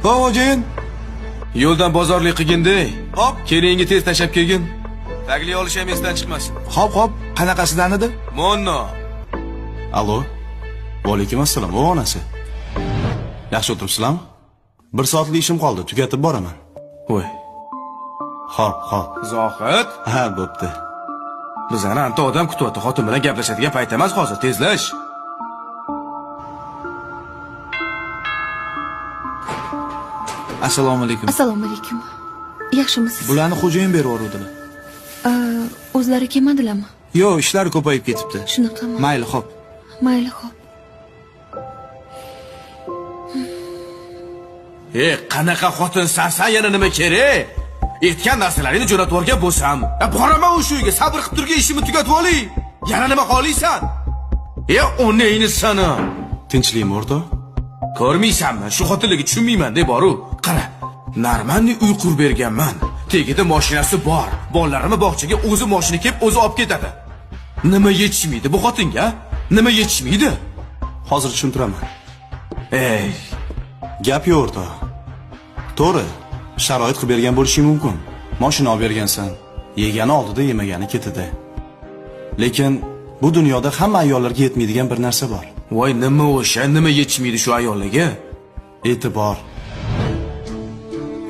Xo'jin. Yo'ldan bozorlik qilgin-de. Hop. Keliningni tez tashlab kelgin. Tagli olish ham esdan chiqmasin. Hop, hop. Qanaqasidan edi? Monno. Alo. Va alaykum assalom, o onasi. Yaxshi o'tiribsizlarmi? Bir soatlik ishim qoldi, tugatib boraman. Voy. Xo'p, xo'p. Zohid, Ha, bo'pti. bizani anta odam kutyapti. Xotin bilan gaplashadigan payt emas hozir, tezlash. Assalomu alaykum. Assalomu alaykum. Yaxshimisiz? Bularni xo'jayin berib yuboruvdilar. O'zlari kelmadilarmi? Yo'q, ishlari ko'payib ketibdi. Shunaqami? Mayli, xo'p. Mayli, xo'p. E, qanaqa xotinsan san, yana nima kerak? Aytgan narsalaringni jo'natib yuborgan bo'lsam, boraman o'sha uyga, sabr qilib turgin, ishimni tugatib olay. Yana nima xohlaysan? E, onangni sani. Tinchlikmi, o'rtoq? Ko'rmaysanmi? Shu xotinlarga tushunmayman deb boru. Qara, normalniy uy qurib berganman. Tegida mashinasi bor. Bolalarimni bog'chaga o'zi mashina kelib, o'zi olib ketadi. Nima yetishmaydi bu xotinga? Nima yetishmaydi? Hozir tushuntiraman. Ey, Gap yo'q, o'rtoq. To'g'ri, sharoit qilib bergan bo'lishing mumkin. Mashina olib bergansan, yegani oldida, yemagani ketida. Lekin bu dunyoda hamma ayollarga yetmaydigan bir narsa bor. Voy, nima o'sha? Nima yetishmaydi shu ayollarga? E'tibor.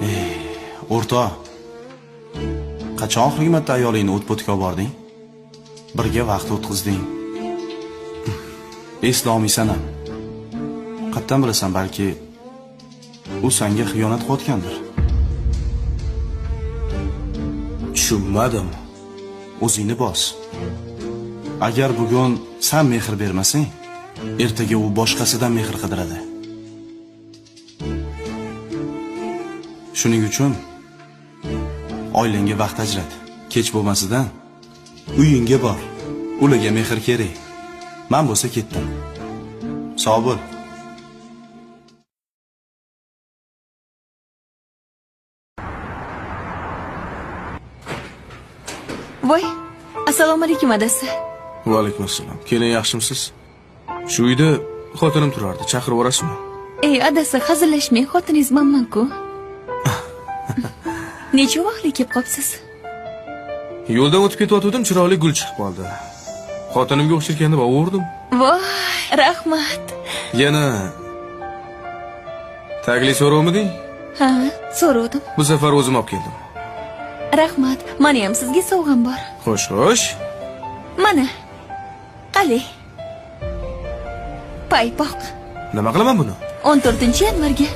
Ey, o'rtoq. Qachon oxirgi marta ayolingni o't-po'tga olib bording? Birga vaqt o'tkazding. Eslolmaysan ham. Qatdan bilasan, balki u senga xiyonat qilayotgandir. Tushunmadim. O'zingni bos. Agar bugun san mehr bermasang, ertaga u boshqasidan mehr qidiradi. Shuning uchun oilangga vaqt ajrat. Kech bo'lmasidan uyingga bor. Ularga mehr kerak. Men bo'lsa ketdim. Sog' bo'l. Voy, assalomu alaykum adasi. Va alaykum assalom. Kelin, yaxshimisiz? Shu uyda xotinim turardi. Chaqirib yuborasizmi? Ey, adasi, hazillashmang, xotiningiz manman-ku. Necha vaqtli kelib qolibsiz? Yo'ldan o'tib ketayotgandim, chiroyli gul chiqib qoldi. Xotinimga o'xsharkan deb ovurdim. Voy, rahmat. Yana tagli so'rovmiding? Ha, so'rovdim. Bu safar o'zim olib keldim. Rahmat. Mani ham sizga sovg'am bor. Xo'sh, xo'sh. Mana. Qalay. Paypoq. Nima qilaman buni? 14 yanvarga.